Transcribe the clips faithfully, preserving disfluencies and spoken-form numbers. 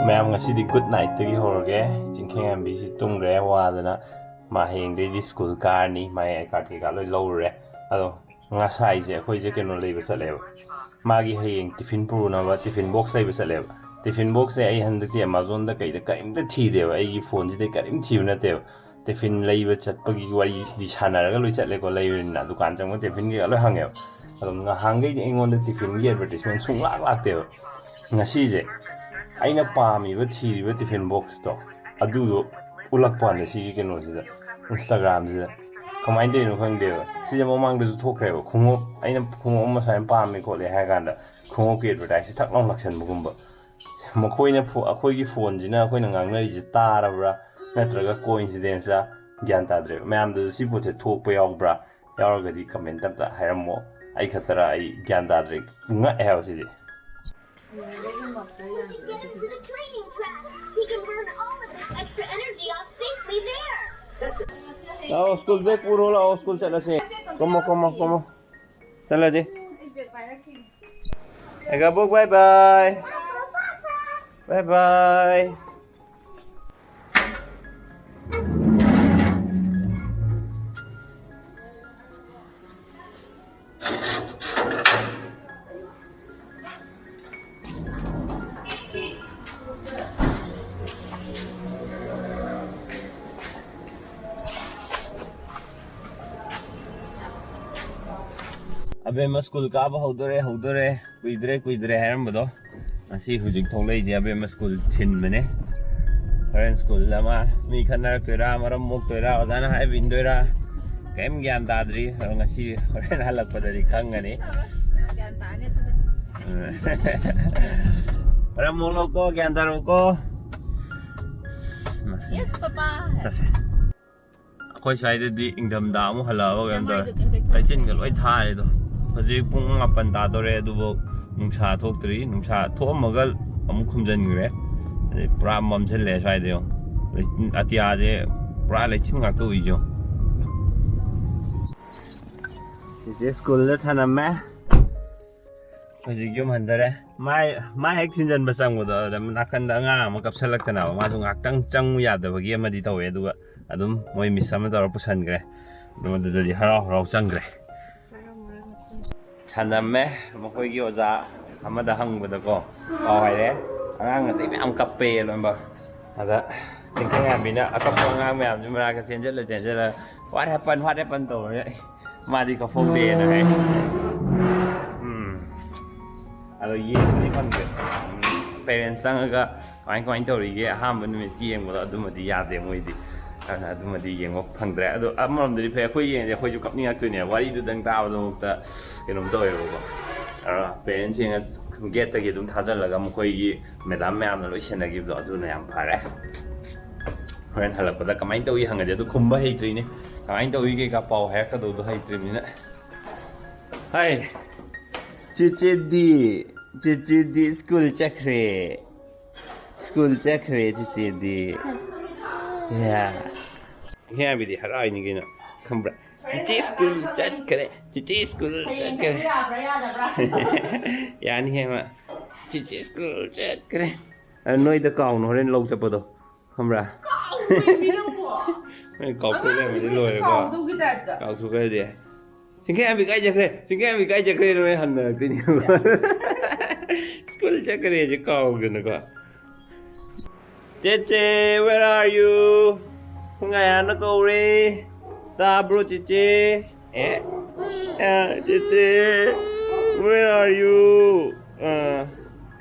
ꯃꯌꯥꯝ, ꯉꯁꯤꯗꯤ ꯒꯨꯗ ꯅꯥꯏꯠꯇꯒꯤ ꯍꯧꯔꯒꯦ꯫ ꯆꯤꯡꯈꯦꯡꯉꯥꯟꯕꯤꯁꯤ ꯇꯨꯝꯈ꯭ꯔꯦ ꯋꯥꯗꯅ꯫ ꯃꯥ ꯍꯌꯦꯡꯗꯩꯗꯤ ꯁ꯭ꯀꯨꯜ ꯀꯥꯔꯅꯤ꯫ ꯃꯥꯒꯤ ꯑꯥꯏ ꯀꯥꯔꯗ ꯀꯩꯀꯥ ꯂꯣꯏ ꯂꯧꯔꯨꯔꯦ꯫ ꯑꯗꯣ ꯉꯁꯥꯏꯁꯦ ꯑꯩꯈꯣꯏꯁꯦ ꯀꯩꯅꯣ ꯂꯩꯕ ꯆꯠꯂꯦꯕ꯫ ꯃꯥꯒꯤ ꯍꯌꯦꯡ ꯇꯤꯐꯤꯟ ꯄꯨꯔꯨꯅꯕ ꯇꯤꯐꯤꯟ ꯕꯣꯛꯁ ꯂꯩꯕ ꯆꯠꯂꯦꯕ꯫ ꯇꯤꯐꯤꯟ ꯕꯣꯛꯁꯁꯦ ꯑꯩ ꯍꯟꯗꯛꯇꯤ ꯑꯦꯃꯥꯖꯣꯟꯗ ꯀꯩꯗ ꯀꯔꯤꯝꯇ ꯊꯤꯗꯦꯕ꯫ ꯑꯩꯒꯤ ꯐꯣꯟꯁꯤꯗꯩ ꯀꯔꯤꯝ ꯊꯤꯕ ꯅꯠꯇꯦꯕ꯫ ꯇꯤꯐꯤꯟ ꯂꯩꯕ ꯆꯠꯄꯒꯤ ꯋꯥꯔꯤꯗꯤ ꯁꯥꯟꯅꯔꯒ ꯂꯣꯏ ꯆꯠꯂꯦꯀꯣ꯫ ꯂꯩꯕꯅꯤꯅ ꯗꯨꯀꯥꯟ ꯆꯪꯕ ꯇꯤꯐꯤꯟ ꯀꯩꯀꯥ ꯂꯣꯏ ꯍꯪꯉꯦꯕ꯫ ꯑꯗꯣ ꯉꯍꯥꯟꯈꯩꯗꯤ ꯑꯩꯉꯣꯟꯗ ꯇꯤꯐꯤꯟꯒꯤ ꯑꯦꯗꯚꯔꯇꯤꯁꯃꯦꯟ ꯁꯨꯡꯂꯥꯛ ꯂꯥꯛꯇꯦꯕ꯫ ꯉꯁꯤꯁꯦ ꯑꯩꯅ ꯄꯥꯝꯃꯤꯕ ꯊꯤꯔꯤꯕ ꯇꯤꯐꯤꯟ ꯕꯣꯛꯁꯇꯣ ꯑꯗꯨꯗꯣ ꯎꯠꯂꯛꯄ ꯋꯥꯅꯦ ꯁꯤꯒꯤ ꯀꯩꯅꯣꯁꯤꯗ, ꯏꯟꯁꯇꯥꯒ꯭ꯔꯥꯝꯁꯤꯗ꯫ ꯀꯃꯥꯏꯅ ꯇꯧꯔꯤꯅꯣ ꯈꯪꯗꯦꯕ꯫ ꯁꯤꯁꯦ ꯃꯃꯥꯡꯗꯁꯨ ꯊꯣꯛꯈ꯭ꯔꯦꯕ꯫ ꯈꯣꯡꯎꯞ, ꯑꯩꯅ ꯈꯣꯡꯎꯞ ꯑꯃ ꯁꯨꯃꯥꯏꯅ ꯄꯥꯝꯃꯦ ꯈꯣꯠꯂꯦ ꯍꯥꯏꯔ ꯀꯥꯟꯗ ꯈꯣꯡꯎꯞꯀꯤ ꯑꯦꯗꯚꯔꯇꯥꯏꯁꯁꯦ ꯊꯛ ꯂꯥꯎ ꯂꯥꯛꯁꯟꯕꯒꯨꯝꯕ꯫ ꯃꯈꯣꯏꯅ ꯐꯣ-, ꯑꯩꯈꯣꯏꯒꯤ ꯐꯣꯟꯁꯤꯅ ꯑꯩꯈꯣꯏꯅ ꯉꯥꯡꯅꯔꯤꯁꯦ ꯇꯥꯔꯕ꯭ꯔꯥ, ꯅꯠꯇ꯭ꯔꯒ ꯀꯣꯏꯟꯁꯤꯗꯦꯟꯁꯂ? ꯒ꯭ꯌꯥꯟ ꯇꯥꯗ꯭ꯔꯦꯕ꯫ ꯃꯌꯥꯝꯗꯁꯨ ꯁꯤ ꯄꯣꯠꯁꯦ ꯊꯣꯛꯄ ꯌꯥꯎꯕ꯭ꯔꯥ? ꯌꯥꯎꯔꯒꯗꯤ ꯀꯃꯦꯟꯇ ꯑꯝꯇ ꯍꯥꯏꯔꯝꯃꯣ꯫ ꯑꯩ ꯈꯛꯇꯔ? ꯑꯩ ꯒ꯭ꯌꯥꯟ ꯇꯥꯗ꯭ꯔꯦ꯫ ꯉꯛꯑꯦ ꯍꯥꯏꯕ ꯁꯤꯗꯤ꯫ He can burn all of this extra energy off safely there. ꯂꯥꯛꯑꯣ, ꯁ꯭ꯀꯨꯜ ꯕꯦꯒ ꯄꯨꯔꯣ ꯂꯥꯛꯑꯣ, ꯁ꯭ꯀꯨꯜ ꯆꯠꯂꯁꯦ꯫ ꯀꯨꯝꯃꯣ, ꯀꯨꯝꯃꯣ, ꯀꯨꯝꯃꯣ꯫ ꯆꯠꯂꯁꯦ꯫ ꯑꯦꯒꯥꯕꯣꯛ, bye bye. Bye bye. ꯑꯕꯦꯝꯃ ꯁ꯭ꯀꯨꯜ ꯀꯥꯕ ꯍꯧꯗꯣꯔꯦ, ꯍꯧꯗꯣꯔꯦ, ꯀꯨꯏꯗ꯭ꯔꯦ, ꯀꯨꯏꯗ꯭ꯔꯦ ꯍꯥꯏꯔꯝꯕꯗꯣ, ꯉꯁꯤ ꯍꯧꯖꯤꯛ ꯊꯣꯛꯂꯛꯏꯁꯦ ꯑꯕꯦꯝꯃ ꯁ꯭ꯀꯨꯜ ꯊꯤꯟꯕꯅꯦ꯫ ꯍꯣꯔꯦꯟ ꯁ꯭ꯀꯨꯜꯗ ꯃꯥ ꯃꯤ ꯈꯠꯅꯔꯛꯇꯣꯏꯔꯥ, ꯃꯔꯝ ꯃꯣꯛꯇꯣꯏꯔꯥ, ꯑꯣꯖꯥꯅ ꯍꯥꯏꯕ ꯏꯟꯗꯣꯏꯔꯥ, ꯀꯩꯝ ꯒ꯭ꯌꯥꯟ ꯇꯥꯗ꯭ꯔꯤ꯫ ꯑꯗꯣ ꯉꯁꯤ ꯍꯣꯔꯦꯟ ꯍꯜꯂꯛꯄꯗꯗꯤ ꯈꯪꯒꯅꯤ꯫ ꯒ꯭ꯌꯥꯟ ꯇꯥꯅꯤ ꯑꯗꯨꯗꯤ꯫ ꯃꯔꯝ ꯃꯣꯛꯂꯣꯀꯣ, ꯒ꯭ꯌꯥꯟ ꯇꯥꯔꯣꯀꯣ꯫ Yes, Papa. ꯆꯠꯁꯦ꯫ ꯑꯩꯈꯣꯏ ꯁ꯭ꯋꯥꯏꯗꯗꯤ ꯏꯪꯊꯝꯊꯥ ꯑꯃꯨꯛ ꯍꯜꯂꯛꯑꯕ ꯀꯩꯅꯣ ꯇꯧꯔꯦ꯫ ꯂꯩꯆꯤꯟꯒ ꯂꯣꯏ ꯊꯥꯔꯦ ꯑꯗꯣ꯫ ꯍꯧꯖꯤꯛ ꯄꯨꯡ ꯃꯥꯄꯟ ꯇꯥꯗꯣꯔꯦ, ꯑꯗꯨꯕꯨ ꯅꯨꯡꯁꯥ ꯊꯣꯛꯇ꯭ꯔꯤ꯫ ꯅꯨꯡꯁꯥ ꯊꯣꯛꯑꯝꯃꯒ ꯑꯃꯨꯛ ꯈꯨꯝꯖꯤꯟꯈ꯭ꯔꯦ꯫ ꯑꯗꯩ ꯄꯨꯔꯥ ꯃꯝꯁꯤꯜꯂꯦ ꯁ꯭ꯋꯥꯏꯗ ꯌꯦꯡꯉꯣ꯫ ꯂꯩꯆꯤꯟ ꯑꯇꯤꯌꯥꯁꯦ ꯄꯨꯔꯥ ꯂꯩꯆꯤꯟ ꯉꯥꯛꯇ ꯎꯏ ꯌꯦꯡꯉꯣ꯫ ꯆꯤꯆꯦ ꯁ꯭ꯀꯨꯜꯗ ꯊꯅꯝꯃꯦ꯫ ꯍꯧꯖꯤꯛ ꯌꯨꯝ ꯍꯟꯗꯔꯦ꯫ ꯃꯥꯏ ꯃꯥꯏ ꯍꯦꯛ ꯊꯤꯟꯖꯟꯕ ꯆꯪꯕꯗꯣ, ꯑꯗꯨꯗ ꯅꯥꯀꯟꯗ ꯑꯉꯥꯡ ꯑꯃ ꯀꯞꯁꯜꯂꯛꯇꯅꯕ, ꯃꯥꯁꯨ ꯉꯥꯛꯇꯪ ꯆꯪꯉꯨ ꯌꯥꯗꯕꯒꯤ ꯑꯃꯗꯤ ꯇꯧꯋꯦ꯫ ꯑꯗꯨꯒ ꯑꯗꯨꯝ ꯃꯣꯏ ꯃꯤꯁ ꯑꯃ ꯇꯧꯔ ꯄꯨꯁꯟꯈ꯭ꯔꯦ꯫ ꯑꯗꯨꯝ ꯑꯗꯨꯗꯗꯤ ꯍꯔꯥꯎ ꯍꯔꯥꯎ ꯆꯪꯈ꯭ꯔꯦ꯫ ꯁꯥꯟꯅꯔꯝꯃꯦ꯫ ꯃꯈꯣꯏꯒꯤ ꯑꯣꯖꯥ ꯑꯃꯗ ꯍꯪꯕꯗꯀꯣ, ꯄꯥꯎ ꯍꯥꯏꯔꯦ, ꯑꯉꯥꯡ ꯑꯇꯩ ꯃꯌꯥꯝ ꯀꯞꯄꯦ ꯂꯣꯏꯅꯃꯛ꯫ ꯑꯗ ꯇꯦꯡꯈꯪ ꯌꯥꯝꯕꯤꯅ ꯑꯀꯞꯄ ꯑꯉꯥꯡ ꯃꯌꯥꯝꯁꯤ ꯃꯅꯥꯛꯇ ꯆꯦꯟꯁꯤꯜꯂ ꯆꯦꯟꯁꯤꯜꯂ, "What happened? What happened?" ꯇꯧꯔꯦ꯫ ꯃꯥꯗꯤ ꯀꯞꯐꯧꯗꯦꯅ ꯍꯥꯏ꯫ ꯎꯝ꯫ ꯑꯗꯣ ꯌꯦꯡꯕꯗꯤ ꯐꯪꯗ꯭ꯔꯦ꯫ ꯄꯦꯔꯦꯟꯁ ꯆꯪꯉꯒ ꯀꯃꯥꯏ ꯀꯃꯥꯏꯅ ꯇꯧꯔꯤꯒꯦ ꯑꯍꯥꯟꯕ ꯅꯨꯃꯤꯠꯀꯤ ꯌꯦꯡꯕꯗꯣ, ꯑꯗꯨꯃꯗꯤ ꯌꯥꯗꯦ ꯃꯣꯏꯗꯤ꯫ ꯑꯗꯨꯅ ꯑꯗꯨꯃꯗꯤ ꯌꯦꯡꯕ ꯐꯪꯗ꯭ꯔꯦ꯫ ꯑꯗꯣ ꯑꯃꯔꯣꯝꯗꯗꯤ ꯐꯩ, ꯑꯩꯈꯣꯏ ꯌꯦꯡꯉꯗꯤ ꯑꯩꯈꯣꯏꯁꯨ ꯀꯞꯅꯤꯡꯉꯛꯇꯣꯏꯅꯦ, ꯋꯥꯔꯤꯗꯨꯗꯪ ꯇꯥꯕꯗꯃꯛꯇ ꯀꯩꯅꯣꯝ ꯇꯧꯋꯦꯕꯀꯣ꯫ ꯑꯗꯨꯅ ꯄꯦꯔꯦꯟꯁꯁꯤꯡꯅ ꯒꯦꯠꯇꯒꯤ ꯑꯗꯨꯝ ꯊꯥꯖꯤꯜꯂꯒ ꯃꯈꯣꯏꯒꯤ ꯃꯦꯗꯥꯝ ꯃꯌꯥꯝꯅ ꯂꯣꯏ ꯁꯦꯟꯅꯈꯤꯕꯗꯣ, ꯑꯗꯨꯅ ꯌꯥꯝ ꯐꯔꯦ꯫ ꯍꯣꯔꯦꯟ ꯍꯜꯂꯛꯄꯗ ꯀꯃꯥꯏꯅ ꯇꯧꯏ ꯍꯪꯉꯗꯤ ꯑꯗꯨ ꯈꯨꯝꯕ ꯍꯩꯇ꯭ꯔꯤꯅꯦ꯫ ꯀꯃꯥꯏꯅ ꯇꯧꯏ ꯀꯩꯀꯥ ꯄꯥꯎ ꯍꯥꯏꯔꯛꯀꯗꯧꯗꯣ ꯍꯩꯇ꯭ꯔꯤꯕꯅꯤꯅ꯫ ꯍꯥꯏ꯫ ꯆꯤꯆꯦꯗꯤ, ꯆꯤꯆꯦꯗꯤ ꯁ꯭ꯀꯨꯜ ꯆꯠꯈ꯭ꯔꯦ꯫ ꯁ꯭ꯀꯨꯜ ꯆꯠꯈ꯭ꯔꯦ ꯆꯤꯆꯦꯗꯤ꯫ ꯌꯥ꯫ ꯍꯦꯕꯤꯗꯤ ꯍꯔꯥꯎꯏꯅꯤ ꯀꯩꯅꯣ꯫ ꯈꯪꯕ꯭ꯔꯥ? "ꯆꯤꯆꯦ ꯁ꯭ꯀꯨꯜ ꯆꯠꯈ꯭ꯔꯦ꯫ ꯆꯤꯆꯦ ꯁ꯭ꯀꯨꯜ ꯆꯠꯈ꯭ꯔꯦ꯫" ꯌꯥꯅꯤ ꯍꯦ ꯃꯥ꯫ "ꯆꯤꯆꯦ ꯁ꯭ꯀꯨꯜ ꯆꯠꯈ꯭ꯔꯦ꯫" ꯑ, ꯅꯣꯏꯗ ꯀꯥꯎꯅ ꯍꯣꯔꯦꯟ ꯂꯧ ꯆꯠꯄꯗꯣ꯫ ꯈꯪꯕ꯭ꯔꯥ? ꯀꯥꯎꯊꯣꯛꯏ ꯃꯤ ꯅꯪꯕꯣ꯫ ꯅꯣꯏ ꯀꯥꯎꯊꯣꯛ ꯑꯉꯥꯡ ꯂꯩꯔꯝꯃꯗꯤ ꯂꯣꯏꯔꯦꯀꯣ꯫ ꯀꯥꯎꯗꯧꯒꯤ ꯇꯥꯏꯞꯇ꯫ ꯀꯥꯎꯊꯣꯛꯈ꯭ꯔꯗꯤ꯫ "ꯆꯤꯡꯈꯩ ꯍꯥꯏꯕꯤ ꯀꯥꯏ ꯆꯠꯈ꯭ꯔꯦ? ꯆꯤꯡꯈꯩ ꯍꯥꯏꯕꯤ ꯀꯥꯏ ꯆꯠꯈ꯭ꯔꯦ?" ꯅꯣꯏ ꯍꯟꯅꯔꯛꯇꯣꯏꯅꯦ꯫ ꯁ꯭ꯀꯨꯜ ꯆꯠꯈ꯭ꯔꯦꯁꯦ ꯀꯥꯎꯗꯅꯀꯣ꯫ "ꯆꯦꯆꯦ, where are you?" ꯉꯥꯌꯥꯅ ꯀꯧꯔꯦ꯫ "ꯇꯥꯕ꯭ꯔꯣ ꯆꯦꯆꯦ?" ꯑꯦ? ꯑ, "ꯆꯦꯆꯦ, where are you?" ꯑ,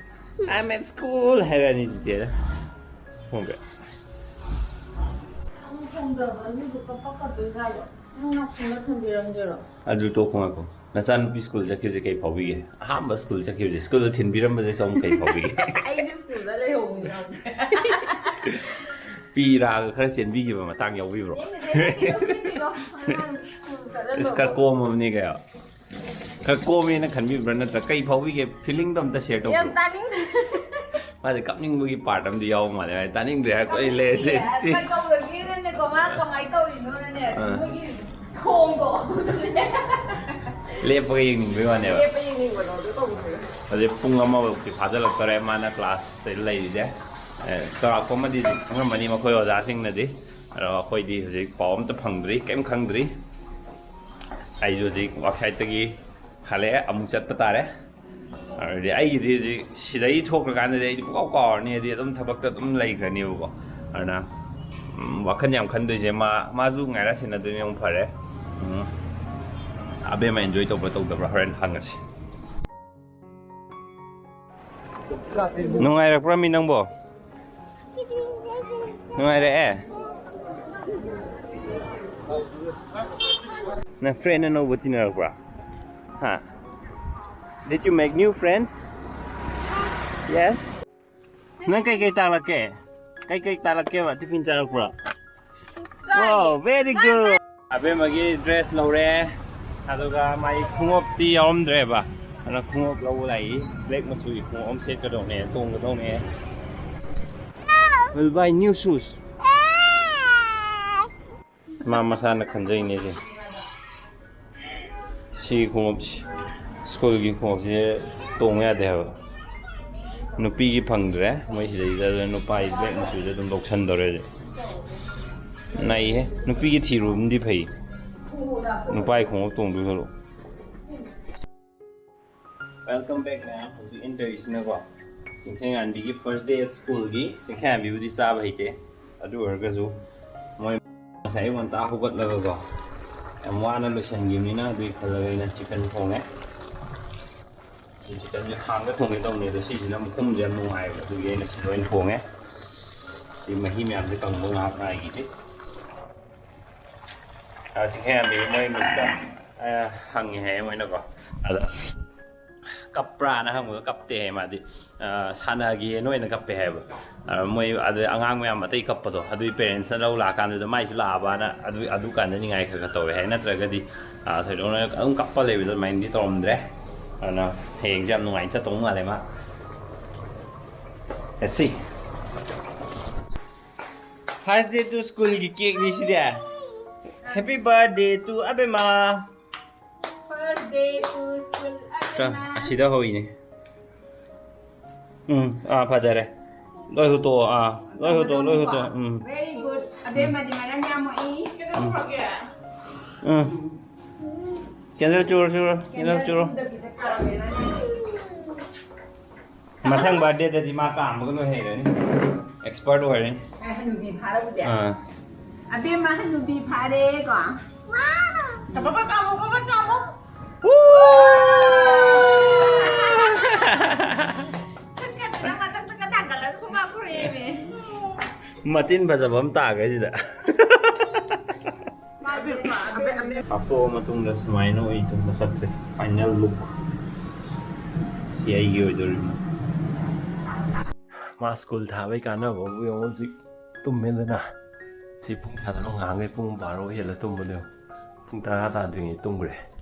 "I'm at school" ꯍꯥꯏꯔꯛꯑꯅꯤ ꯆꯦꯆꯦꯅ꯫ ꯈꯪꯕ꯭ꯔꯥ? ꯑꯃꯨꯛ ꯊꯣꯡꯗꯕ ꯑꯗꯨꯗꯣ ꯀꯞꯄꯛꯀꯗꯣꯏꯖꯥꯠꯂꯣ? ꯅꯪ ꯅꯥꯀꯣꯡꯗ ꯊꯝꯕꯤꯔꯝꯒꯦꯔꯣ? ꯑꯗꯨ ꯇꯣꯛꯈꯣ, ꯉꯥꯏꯈꯣ꯫ ꯅꯆꯥꯅꯨꯄꯤ ꯁ꯭ꯀꯨꯜ ꯆꯠꯈꯤꯕꯁꯦ ꯀꯩ ꯐꯥꯎꯕꯤꯒꯦ? ꯑꯍꯥꯟꯕ ꯁ꯭ꯀꯨꯜ ꯆꯠꯈꯤꯕꯁꯦ, ꯁ꯭ꯀꯨꯜꯗ ꯊꯤꯟꯕꯤꯔꯝꯕꯁꯦ ꯁꯣꯝ ꯀꯩ ꯐꯥꯎꯕꯤꯒꯦ? ꯑꯩꯁꯨ ꯁ꯭ꯀꯨꯜꯗ ꯂꯩꯍꯧꯕꯅꯦ꯫ ꯄꯤ ꯔꯥꯒ ꯈꯔ ꯆꯦꯟꯕꯤꯈꯤꯕ ꯃꯇꯥꯡ ꯌꯥꯎꯕꯤꯕ꯭ꯔꯣ? ꯌꯦꯡꯗꯦ, ꯌꯦꯡꯗꯦ, ꯌꯦꯡꯗꯦ, ꯑꯉꯥꯡ ꯁ꯭ꯀꯨꯜ ꯆꯠꯂꯝꯕꯕꯨ꯫ ꯏꯁ, ꯈꯔ ꯀꯣꯝꯃꯕꯅꯤ ꯀꯩꯅꯣ꯫ ꯈꯔ ꯀꯣꯝꯃꯦꯅ ꯈꯟꯕꯤꯕ꯭ꯔꯥ? ꯅꯠꯇ꯭ꯔ ꯀꯩ ꯐꯥꯎꯕꯤꯒꯦ? ꯐꯤꯂꯤꯡꯗꯣ ꯑꯝꯇ ꯁꯤꯌꯔ ꯌꯥꯝ ꯇꯧꯕꯤꯌꯨ꯫ ꯇꯥꯅꯤꯡꯗꯦ꯫ ꯃꯥꯁꯦ ꯀꯞꯅꯤꯡꯕꯒꯤ ꯄꯥꯔꯠ ꯑꯃꯗꯤ ꯌꯥꯎꯕ ꯃꯥꯜꯂꯦ꯫ ꯇꯥꯅꯤꯡꯗ꯭ꯔꯦ ꯍꯥꯏꯔ ꯀꯣꯏ ꯂꯩꯔꯦ꯫ ꯀꯞꯅꯤꯡꯗꯦ꯫ ꯀꯩꯗꯧꯔꯒꯦꯅꯅꯦꯀꯣ, ꯃꯥ ꯀꯃꯥꯏꯅ ꯇꯧꯔꯤꯅꯣꯅꯅꯦ, ꯑꯥ꯫ ꯃꯣꯏꯒꯤ ꯊꯣꯡꯗꯣ꯫ ꯂꯦꯞꯄꯒ ꯌꯦꯡꯅꯤꯡꯕꯩ ꯋꯥꯅꯦꯕ꯫ ꯂꯦꯞꯄ ꯌꯦꯡꯅꯤꯡꯕꯗꯣ ꯑꯗꯨ ꯇꯧꯕꯅꯦꯕ꯫ ꯍꯧꯖꯤꯛ ꯄꯨꯡ ꯑꯃꯐꯥꯎꯗꯤ ꯐꯥꯖꯤꯜꯂꯛꯇꯣꯔꯦ, ꯃꯥꯅ ꯀ꯭ꯂꯥꯁꯇ ꯂꯩꯔꯤꯁꯦ꯫ ꯑꯦ, ꯆꯥꯎꯔꯥꯛꯄ ꯑꯃꯗꯤ ꯈꯪꯉꯝꯃꯅꯤ ꯃꯈꯣꯏ ꯑꯣꯖꯥꯁꯤꯡꯅꯗꯤ꯫ ꯑꯗꯣ ꯑꯩꯈꯣꯏꯗꯤ ꯍꯧꯖꯤꯛ ꯄꯥꯎ ꯑꯝꯇ ꯐꯪꯗ꯭ꯔꯤ, ꯀꯩꯝ ꯈꯪꯗ꯭ꯔꯤ꯫ ꯑꯩꯁꯨ ꯍꯧꯖꯤꯛ ꯋꯥꯛꯁꯥꯏꯠꯇꯒꯤ ꯍꯜꯂꯛꯑꯦ, ꯑꯃꯨꯛ ꯆꯠꯄ ꯇꯥꯔꯦ꯫ ꯑꯗꯨꯗꯤ ꯑꯩꯒꯤꯗꯤ ꯍꯧꯖꯤꯛ ꯁꯤꯗꯒꯤ ꯊꯣꯛꯈ꯭ꯔꯀꯥꯟꯗꯗꯤ ꯑꯩꯗꯤ ꯄꯨꯡꯀꯥꯎ ꯀꯥꯎꯔꯅꯤ, ꯍꯥꯏꯗꯤ ꯑꯗꯨꯝ ꯊꯕꯛꯇ ꯑꯗꯨꯝ ꯂꯩꯈ꯭ꯔꯅꯦꯕꯀꯣ꯫ ꯑꯗꯨꯅ ꯎꯝ, ꯋꯥꯈꯜ ꯌꯥꯝ ꯈꯟꯗꯣꯏꯁꯦ ꯃꯥ, ꯃꯥꯁꯨ ꯉꯥꯏꯔ ꯁꯦꯟꯅꯗꯣꯏꯅꯦ, ꯑꯃꯨꯛ ꯐꯔꯦ꯫ ꯎꯝ, ꯑꯕꯦꯝꯃ enjoy ꯇꯧꯕ꯭ꯔꯥ ꯇꯧꯗꯕ꯭ꯔꯥ ꯍꯣꯔꯦꯟ ꯍꯪꯉꯁꯤ꯫ ꯅꯨꯡꯉꯥꯏꯔꯛꯄ꯭ꯔꯥ ꯃꯤ ꯅꯪꯕꯣ? ꯅꯨꯡꯉꯥꯏꯔꯛꯑꯦ? ꯅꯪ friend ꯑꯅꯧꯕ ꯇꯤꯟꯅꯔꯛꯄ꯭ꯔꯥ? ꯍꯥ? Did you make new friends? Yes? ꯅꯪ ꯀꯩꯀꯩ ꯇꯥꯛꯂꯛꯀꯦ? ꯀꯩꯀꯩ ꯇꯥꯛꯂꯛꯀꯦꯕ ꯇꯤꯐꯤꯟ ꯆꯥꯔꯛꯄ꯭ꯔꯥ? Wow, very good. ꯑꯕꯦꯝꯃꯒꯤ dress ꯂꯧꯔꯦ, ꯑꯗꯨꯒ ꯃꯥꯒꯤ ꯈꯣꯡꯎꯞꯇꯤ ꯌꯥꯎꯔꯝꯗ꯭ꯔꯦꯕ꯫ ꯑꯗꯨꯅ ꯈꯣꯡꯎꯞ ꯂꯧꯕ ꯂꯥꯛꯏ꯫ Black ꯃꯆꯨꯒꯤ ꯈꯣꯡꯎꯞ ꯑꯃ ꯁꯦꯠꯀꯗꯧꯅꯦ, ꯇꯣꯡꯒꯗꯧꯅꯦ꯫ Will buy new shoes. ꯃꯥ ꯃꯁꯥꯅ ꯈꯟꯖꯩꯅꯦ ꯁꯤ꯫ ꯁꯤ ꯈꯣꯡꯎꯞꯁꯤ, ꯁ꯭ꯀꯨꯜꯒꯤ ꯈꯣꯡꯎꯞꯁꯤ ꯇꯣꯡꯕ ꯌꯥꯗꯦ ꯍꯥꯏꯕ꯫ ꯅꯨꯄꯤꯒꯤ ꯐꯪꯗ꯭ꯔꯦ ꯃꯣꯏ ꯁꯤꯗꯩꯗ, ꯑꯗꯨꯅ ꯅꯨꯄꯥꯒꯤ black ꯃꯆꯨꯁꯦ ꯑꯗꯨꯝ ꯂꯧꯁꯟꯗꯧꯔꯦ ꯍꯧꯖꯤꯛ꯫ ꯅꯩꯍꯦ, ꯅꯨꯄꯤꯒꯤ ꯊꯤꯔꯨꯕꯅꯗꯤ ꯐꯩ, ꯅꯨꯄꯥꯒꯤ ꯈꯣꯡꯎꯞ ꯇꯣꯡꯗꯣꯏ ꯁꯔꯨꯛ꯫ Welcome back ꯃꯌꯥꯝ꯫ ꯍꯧꯖꯤꯛ ꯑꯩꯅ ꯇꯧꯔꯤꯁꯤꯅꯀꯣ, ꯆꯤꯡꯈꯩꯉꯥꯟꯕꯤꯒꯤ first day at schoolꯒꯤ, ꯆꯤꯡꯈꯩꯉꯥꯟꯕꯤꯕꯨꯗꯤ ꯆꯥꯕ ꯍꯩꯇꯦ, ꯑꯗꯨ ꯑꯣꯏꯔꯒꯁꯨ ꯃꯣꯏ ꯉꯁꯥꯏ ꯑꯌꯨꯛ ꯉꯟꯇꯥ ꯍꯧꯒꯠꯂꯒꯀꯣ, ꯌꯥꯝ ꯋꯥꯅ ꯂꯣꯏꯁꯤꯟꯈꯤꯕꯅꯤꯅ ꯑꯗꯨꯒꯤ ꯈꯜꯂꯒ ꯑꯩꯅ chicken ꯊꯣꯡꯉꯦ꯫ ꯁꯤ chickenꯁꯦ ꯈꯥꯡꯗ ꯊꯣꯡꯒꯦ ꯇꯧꯅꯤ, ꯑꯗꯣ ꯁꯤꯁꯤꯅ ꯃꯈꯨꯝꯁꯦ ꯌꯥꯝ ꯅꯨꯡꯉꯥꯏꯕ, ꯑꯗꯨꯒꯤ ꯑꯩꯅ ꯁꯤꯗ ꯑꯣꯏꯅ ꯊꯣꯡꯉꯦ꯫ ꯁꯤ ꯃꯍꯤ ꯃꯌꯥꯝꯁꯦ ꯀꯪꯕ ꯉꯥꯏꯍꯥꯛ ꯉꯥꯏꯈꯤꯁꯤ꯫ ꯑ, ꯆꯤꯡꯈꯩꯉꯥꯟꯕꯤ ꯃꯣꯏ ꯃꯤꯁꯇ, ꯑ, ꯍꯪꯉꯦ ꯍꯥꯏꯌꯦ ꯃꯣꯏꯅꯀꯣ꯫ ꯑꯗ ꯀꯞꯄ꯭ꯔꯥꯅ ꯍꯪꯕꯗꯣ ꯀꯞꯇꯦ ꯍꯥꯏ ꯃꯥꯗꯤ꯫ ꯑ, ꯁꯥꯟꯅꯒꯦꯅ ꯑꯣꯏꯅ ꯀꯞꯄꯦ ꯍꯥꯏꯕ꯫ ꯑ, ꯃꯣꯏ ꯑꯗꯩ ꯑꯉꯥꯡ ꯃꯌꯥꯝ ꯑꯇꯩ ꯀꯞꯄꯗꯣ, ꯑꯗꯨꯒꯤ parentsꯅ ꯂꯧ ꯂꯥꯛꯑꯀꯥꯟꯗꯨꯗ ꯃꯥꯏꯁꯨ ꯂꯥꯛꯑꯕꯅ ꯑꯗꯨ, ꯑꯗꯨ ꯀꯥꯟꯗ ꯅꯤꯡꯉꯥꯏ ꯈꯔ ꯈꯔ ꯇꯧꯋꯦ ꯍꯥꯏ, ꯅꯠꯇ꯭ꯔꯒꯗꯤ, ꯑ, ꯊꯣꯏꯗꯣꯛꯅ ꯑꯗꯨꯝ ꯀꯞꯄ ꯂꯩꯕꯗꯣ ꯑꯗꯨꯃꯥꯏꯅꯗꯤ ꯇꯧꯔꯝꯗ꯭ꯔꯦ꯫ ꯑꯗꯨꯅ ꯍꯌꯦꯡꯁꯦ ꯌꯥꯝ ꯅꯨꯡꯉꯥꯏꯅ ꯆꯠꯇꯧ ꯃꯥꯜꯂꯦ ꯃꯥ꯫ Let's see. First day to schoolꯒꯤ cakeꯅꯤ CD. Happy birthday to ꯑꯕꯦꯝꯃ꯫ First ꯀ-, ꯑꯁꯤꯗ ꯍꯧꯏꯅꯦ꯫ ꯎꯝ, ꯑꯥ, ꯐꯖꯔꯦ꯫ ꯂꯣꯏ ꯍꯨꯠꯇꯣꯛꯑꯣ, ꯑꯥ, ꯂꯣꯏ ꯍꯨꯠꯇꯣꯛꯑꯣ, ꯂꯣꯏ ꯍꯨꯠꯇꯣꯛꯑꯣ꯫ ꯎꯝ꯫ Very good. ꯑꯕꯦꯝꯃꯗꯤ ꯃꯔꯝ ꯌꯥꯝ ꯃꯣꯛꯏ꯫ ꯎꯝ꯫ Candle ꯆꯨꯔꯣ, ꯆꯨꯔꯣ, candle ꯆꯨꯔꯣ꯫ ꯃꯊꯪ birthday ꯗꯗꯤ ꯃꯥ ꯀꯥꯝꯕꯒ ꯂꯣꯏ ꯍꯩꯔꯅꯤ꯫ Expert ꯑꯣꯏꯔꯅꯤ꯫ ꯑꯦ, ꯍꯅꯨꯕꯤ ꯐꯥꯔꯕꯨꯗꯤ꯫ ꯑꯥ꯫ ꯑꯕꯦꯝꯃ ꯍꯅꯨꯕꯤ ꯐꯥꯔꯦꯀꯣ꯫ ꯀꯕꯛ ꯀꯥꯝꯃꯣ, ꯀꯕꯛ ꯀꯥꯝꯃꯣ꯫ ꯈꯨꯠꯀꯗꯨꯅ ꯃꯊꯛꯇꯒ ꯊꯥꯡꯒꯠꯂꯒ ꯈꯨꯕꯥꯛ ꯈꯨꯔꯦꯝꯃꯦ꯫ ꯃꯇꯤꯟ ꯐꯖꯕ ꯑꯃ ꯇꯥꯈ꯭ꯔꯦ ꯁꯤꯗ꯫ ꯍꯥꯞꯇꯣꯛꯑ ꯃꯇꯨꯡꯗ ꯁꯨꯃꯥꯏꯅ ꯑꯣꯏꯗꯣꯏ ꯃꯁꯛꯁꯦ, final look꯫ ꯁꯤ ꯑꯩꯒꯤ ꯑꯣꯏꯗꯣꯔꯤꯕꯅꯤ꯫ ꯃꯥ ꯁ꯭ꯀꯨꯜ ꯊꯥꯕꯩ ꯀꯥꯟꯅꯕꯕꯨ ꯌꯦꯡꯉꯨ, ꯍꯧꯖꯤꯛ ꯇꯨꯝꯃꯦꯗꯅ꯫ ꯁꯤ ꯄꯨꯡ ꯀꯌꯥꯗꯅꯣ? ꯉꯍꯥꯟꯈꯩ ꯄꯨꯡ ꯕꯥꯔꯣ ꯍꯦꯜꯂ ꯇꯨꯝꯕꯗꯣ ꯌꯦꯡꯉꯨ꯫ ꯄꯨꯡ ꯇꯔꯥ ꯇꯥꯗ꯭ꯔꯤꯉꯩ ꯇꯨꯝꯈ꯭ꯔꯦ꯫